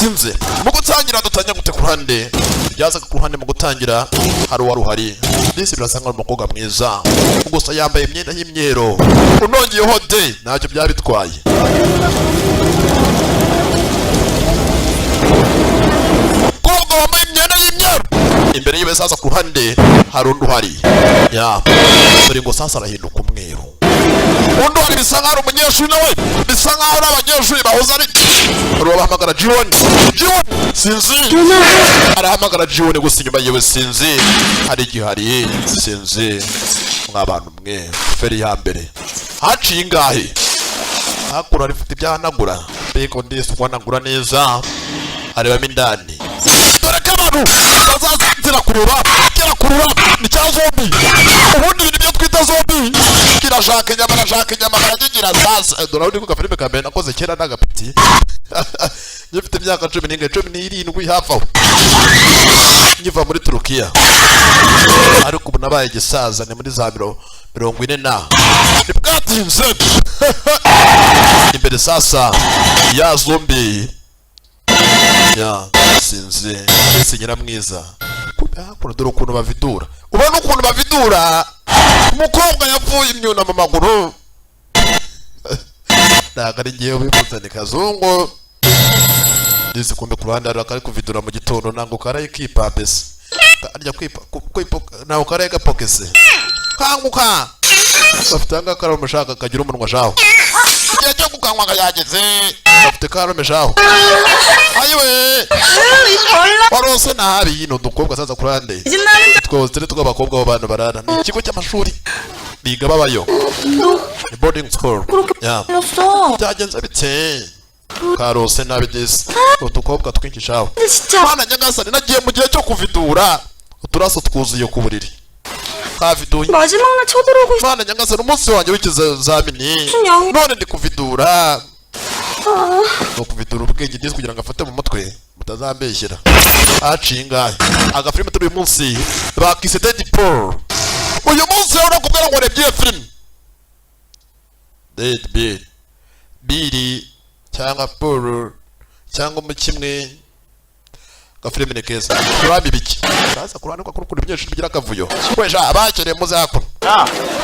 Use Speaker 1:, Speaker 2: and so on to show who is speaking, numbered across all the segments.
Speaker 1: Bidatinze mu gutangira, dutangira gute? Ku ruhande byazaga, ku ruhande mu gutangira hari uwari uhari. Disi birasa nkaho ari umukobwa mwiza, gusa yambaye imyenda y'imyeru, unongeyeho de ntacyo byaba bitwaye. Umukobwa wambaye imyenda y'imyeru imbere yiwe. Sasa ku ruhande hari undi uhari ya dore ngo sasa arahinduka umweru. Undi uhari bisa nkaho ari umunyeshuri nawe, bisa nkaho ari abanyeshuri bahoze ari hari uwabahamagara Jiwon, Jiwon, sinzi, arahamagara Jiwon gusa inyuma yiwe sinzi hari igihari, sinzi. Mwa bantu mwe, feri ya mbere haciye ingahe? Hakuno rifite ibyahanagura mbega, ndetse guhanagura neza arebamo indani. Dore ko abantu bazazira kurura kirakurura, ni cya zombie. Ubundi ibintu byo twita zombie kirashaka inyama, arashaka inyama, barakigira. Sasa dore aho ndi ku gafilime ka mbere nakoze kera n'agapeti ngifite imyaka 10 n'ingahe, 17 hafi aho, nkiva muri Turukiya. Ariko ubu nabaye igisaza, ni muri za 40 na ntibwatinze. Imbere sasa ya zombie ya sinzi ese nyiramwiza. Kumbe hakuno dore ukuntu bavidura, ubona ukuntu bavidura. Umukobwa yavuye imyuna mu maguru. Ntabwo ari ngewe ubivuze, ni Kazungu. Ndetse kumbe ku ruhande hari akari kuvidura mu gitondo, ntabwo karaye kipapese karya kwipa kwipa, ntabwo karaye gapokese. Kanguka, bafite anga karamu shaka kagira umunwa shaho, igihe cyo gukanywa yageze. Bafite karume shaho, ayiwe, warose nabi. Ni udukobwa sasa ku ruhande twose turi tw'abakobwa abo bantu barara, ni ikigo cy'amashuri biga babayo, ni boarding school ya.
Speaker 2: 틀렸어.
Speaker 1: Byagenze bite? Karose nabi disi, utukobwa twinshi shaho.
Speaker 2: 진짜.
Speaker 1: Mana nyagasani, nagiye mu gihe cyo kuvidura, uturaso twuzuye ku buriri, kaviduye.
Speaker 2: 마지막 날 쳐들어오고 있.
Speaker 1: Mana nyagasani, umunsi wanjye w'ikizamini
Speaker 2: 양이.
Speaker 1: none ndi kuvidura. Ni ukuvidura ubwenge disi kugira ngo afate mu mutwe, mutazambeshyera. Haciye ingahe? Agafilime turi uyu munsi bakise Deadpool. Uyu munsi rero nakubwira ngo rebye iyo filime Dead Bill, Billy cyangwa Paul cyangwa mu kimwe. Agafilime ni keza. Kuramba ibiki kaza ku ruhande kwa kuri umunyeshuri bigira akavuyo. Wesha abakereye muze hakuno.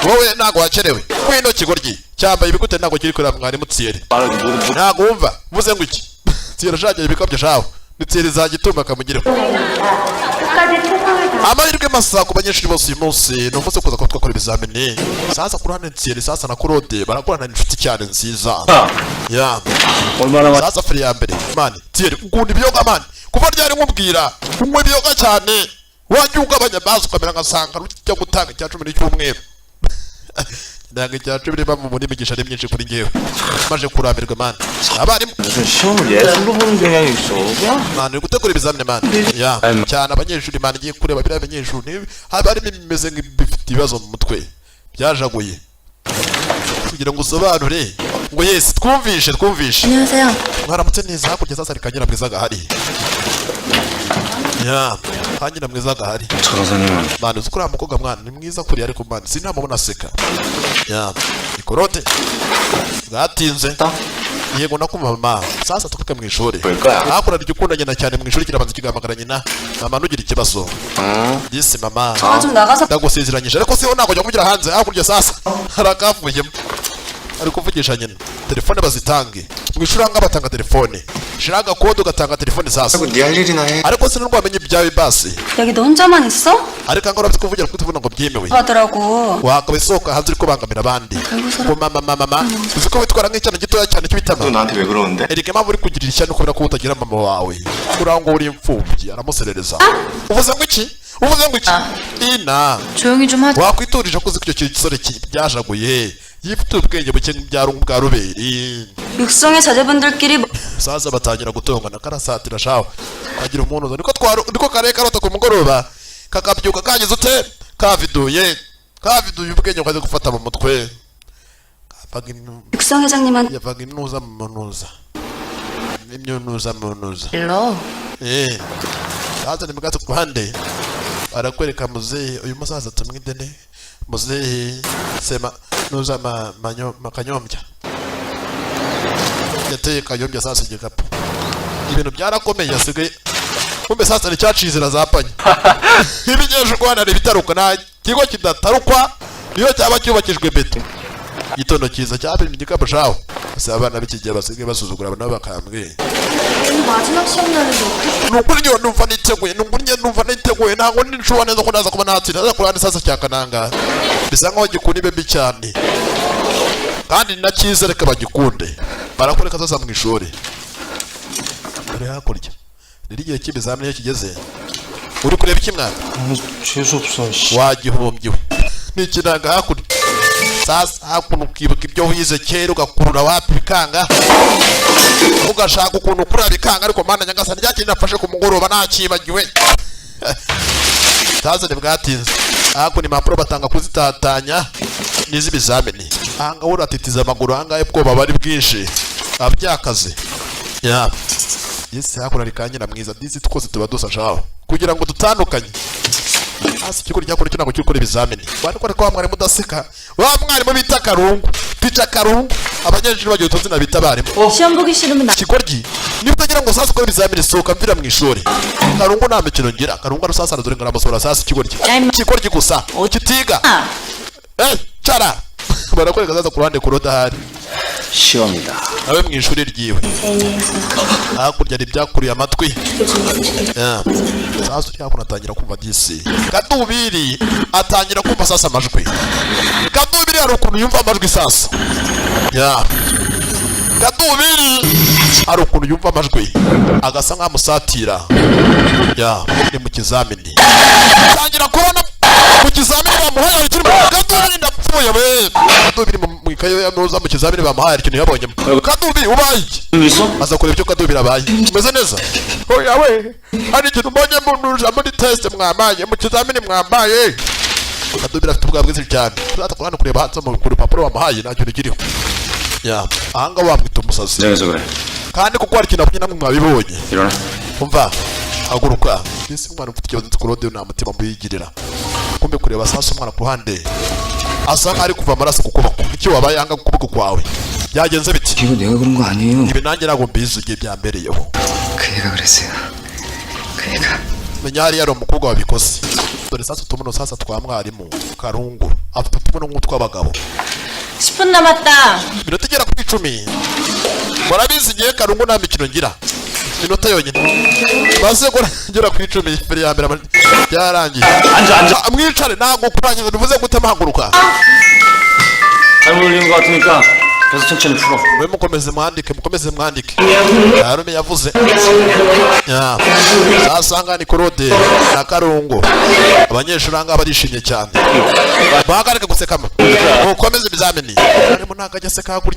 Speaker 1: Wowe ntabwo wakerewe, wino kigoryi cyambaye ibikute, ntabwo kiri kureba mwarimu Thierry, ntabwo wumva mvuze ngo iki? Thierry ashagira ibikabyo shaho, ni Thierry zagitumba akamugireho. Amahirwe masa ku banyeshuri bose, uyu munsi ni umunsi wo kuza kuba twakora ibizamini. Sasa ku ruhande Thierry sasa na Claude barakorana, inshuti cyane nziza ya.
Speaker 3: 얼마나
Speaker 1: Sasa feri ya mbere man, Thierry ukunda ibiyoga man, kuva ryari nkubwira unywa ibiyoga cyane? Wajya ugabanya basi ukamera nka Sankara, ujya gutanga icya cumi n'icyumweru. Ntabwo icya cumi niba mu imigisha ari myinshi kuri njyewe, maje kurambirwa man, abarimu.
Speaker 3: 무슨 시험을 예술로 보는 경향이 있어. 그냥
Speaker 1: Man, uri gutegura ibizamini man ya cyane abanyeshuri man, igiye kureba biriya banyeshuri haba harimo ibimeze nk'ibifite ibibazo mu mutwe byajaguye kugira ngo usobanure ngo yes, twumvishe, twumvishe.
Speaker 2: 안녕하세요.
Speaker 1: Mwaramutse neza. Hakurya sasa hari kanyira mwiza gahari ya kanyira mwiza gahari.
Speaker 3: 전호사님은
Speaker 1: Man, uzi ko uriya mukobwa mwana ni mwiza kuriya, ariko man sinamubona aseka ya ikorote. Bwatinze. Yego, nakumva mama. Sasa tukuke mu ishuri.
Speaker 3: Bol까요?
Speaker 1: Hakurya igikunda nyina cyane mu ishuri, kirabanza kigahamagara nyina: "Mama, ntugire ikibazo."
Speaker 3: 응.
Speaker 1: Disi mama.
Speaker 2: 아, 좀 나가서
Speaker 1: Ndagusezeranyije, ariko siho ntabwo jya kuvugira hanze. Hakurya sasa hari akavuyemo ari kuvugisha nyina telefone. Bazitange mu ishuri ahangaha, batanga telefone, shira agakode ugatanga telefone sasa.
Speaker 3: 하고 네 할 일이나 해.
Speaker 1: Ariko sinarwamenye ibyawe basi.
Speaker 2: 여기 너 혼자만 있어?
Speaker 1: Ariko ahangaha urabye kuvugira kuri telefone ngo byemewe?
Speaker 2: 하더라고.
Speaker 1: Wakaba isohoka hanze uri kubangamira abandi. Ngo mama, mama, mama, uzi ko witwara nk'icyana gitoya cyane cy'ibitama.
Speaker 3: 너 나한테 왜 그러는데?
Speaker 1: Erega impamvu uri kugirira ishyano kubera ko utagira mama wawe, urangwa uri imfubyi. Aramuserereza. Uvuze ngo iki? Uvuze ngo iki ina?
Speaker 2: 조용히 좀 하자.
Speaker 1: Wakwiturije ko uzi ko icyo gisore byajaguye, yifite ubwenge buke nk'ibya bwa ruberi.
Speaker 2: 육성의 자제분들끼리 뭐-
Speaker 1: Sasa batangira gutongana, karasatira shaho kagira umuntu niko twaro niko kare karota ku mugoroba, kakabyuka kagize ute? Kaviduye, kaviduye ubwenge bukaze gufata mu mutwe. Kavaga
Speaker 2: 육성 회장님한테
Speaker 1: yavaga inuza mu munuza, imyunuza mu munuza.
Speaker 2: 일러.
Speaker 1: Eh, sasa ni mgato ku ruhande barakwereka muzehe. Uyu musaza tumwidene muzehe sema nuza ma, manyo, makanyombya yateye kanyombya. Sasa igikapu Ibintu byarakomeye, asigaye kumbe sasa ni cyaciye inzira zapanye. Ibinyeshuri hano hari ibitaruka, nta kigo kidatarukwa niyo cyaba cyubakijwe beto. Igitondo cyiza cyapimye igikapu shaho. Gusa abana b'iki gihe basigaye basuzugura abantu bakambwiye.
Speaker 2: 오늘 마지막 시험 날인데 어떡해?
Speaker 1: Ni ukuri njyewe numva niteguye, ni ukuri njyewe numva niteguye, ntabwo nshobora neza ko naza kuba natsinda. Aza kurahandi sasa cya kananga bisa nkaho gikunda ibe mbi cyane, kandi ni na cyiza, reka bagikunde. Barakwereka sasa mu ishuri dore hakurya rero igihe cy'ibizamini iyo kigeze. Uri kureba iki mwana?
Speaker 3: 재수 없어. 씨.
Speaker 1: Wagihombye we, ni ikiranga hakurya sasa hakuno, ukibuka ibyo wize kera ugakurura wapi bikanga, ugashaka ukuntu ukurura bikanga. Ariko mana nyagasani, rya kintu nafashe ku mugoroba nakibagiwe. Sasa ntibwatinze, hakuno impapuro batanga kuzitatanya n'iz'ibizamini. Ahangaha uratitiza amaguru, ahangaha ubwoba bari bwinshi abyakaze ya yesi. Hakuno hari kanyina mwiza disi, twose tuba dusa shaho kugira ngo dutandukanye. Hasi ikigo ryakora cyo ntabwo kiri gukora ibizamini. Bari ko wa mwarimu udaseka, wa mwarimu bita Karungu, tica Karungu, abanyeshuri bagiye utuzina bita abarimu.
Speaker 2: 시험 보기 싫으면 나
Speaker 1: Ikigoryi, niba utagira ngo sasa ukore ibizamini, sohoka mvira mu ishuri. Karungu nta mikino ngira. Karungu arusasa aradore ngo aramusohora. Sasa ikigoryi, ikigoryi gusa kitiga. Eh, cara barakwereka sasa ku ruhande kurodahari.
Speaker 3: 시험이다.
Speaker 1: Nawe mu ishuri ryiwe hakurya hari ibyakuriye amatwi. Yeah. Sasa uri hakuno atangira kumva disi kadubiri, atangira kumva sasa amajwi. Kadubiri hari ukuntu yumva amajwi sasa. Yeah. Kadubiri hari ukuntu yumva amajwi agasa nk'amusatira. Ya, ni mu kizamini, atangira kubona mu kizamini bamuhaye hari ikintu. Kadubiri, ndapfuye we! Kadubiri mu ikaye ya noza mu kizamini bamuhaye hari ikintu yabonyemo. Kadubiri, ubaye iki?
Speaker 3: 있어?
Speaker 1: Aza kureba icyo kadubiri abaye. Umeze neza? Oya we, hari ikintu mbonye muntuja muri test mwambaye, mu kizamini mwambaye. Kadubiri afite ubwoba bwinshi cyane. Turaza ku ruhande kureba hanze ku rupapuro bamuhaye nta kintu kiriho. Ya, ahangaha wamwita umusazi.
Speaker 3: 긴장해서 그래.
Speaker 1: Kandi kuko hari ikintu abonye, namwe mwabibonye.
Speaker 3: 일어나.
Speaker 1: Umva, haguruka. Ese umwana ufite ikibazo kurode nta mutima muyigirira. Kumbe kureba sasa umwana ku ruhande asa nkaho ari kuva amaraso ku kuboko. Icyo wabaye ahanga ku kuboko kwawe byagenze biti?
Speaker 4: 이거 내가 그런 거 아니에요.
Speaker 1: Ibi nanjye ntabwo mbizi igihe byambereyeho.
Speaker 4: 그 애가 그랬어요. 그 애가.
Speaker 1: Menya hariya hari umukobwa wabikoze. Dore sasa utubuno sasa twa mwarimu Karungu, afite utubuno nk'utw'abagabo.
Speaker 2: 10분 남았다.
Speaker 1: Iminota igera kuri 10. Murabizi igihe Karungu nta mikino ngira, iminota yonyine maze igera ku 10 mbere ya mbere byarangiye.
Speaker 3: 앉아, 앉아.
Speaker 1: Ah, mwicare, ntabwo kurangiza bivuze gutema, haguruka.
Speaker 3: 잘못 올린 것 같으니까 계속 천천히 풀어.
Speaker 1: Mwe mukomeze mwandike, mukomeze mwandike. Yarume yavuze ya sasanga ni Claude na Karungu. Abanyeshuri ahangaha barishimye cyane, bahagarike gusekama, mukomeze ibizamini. Harimo ntabwo ajya aseka hakurya.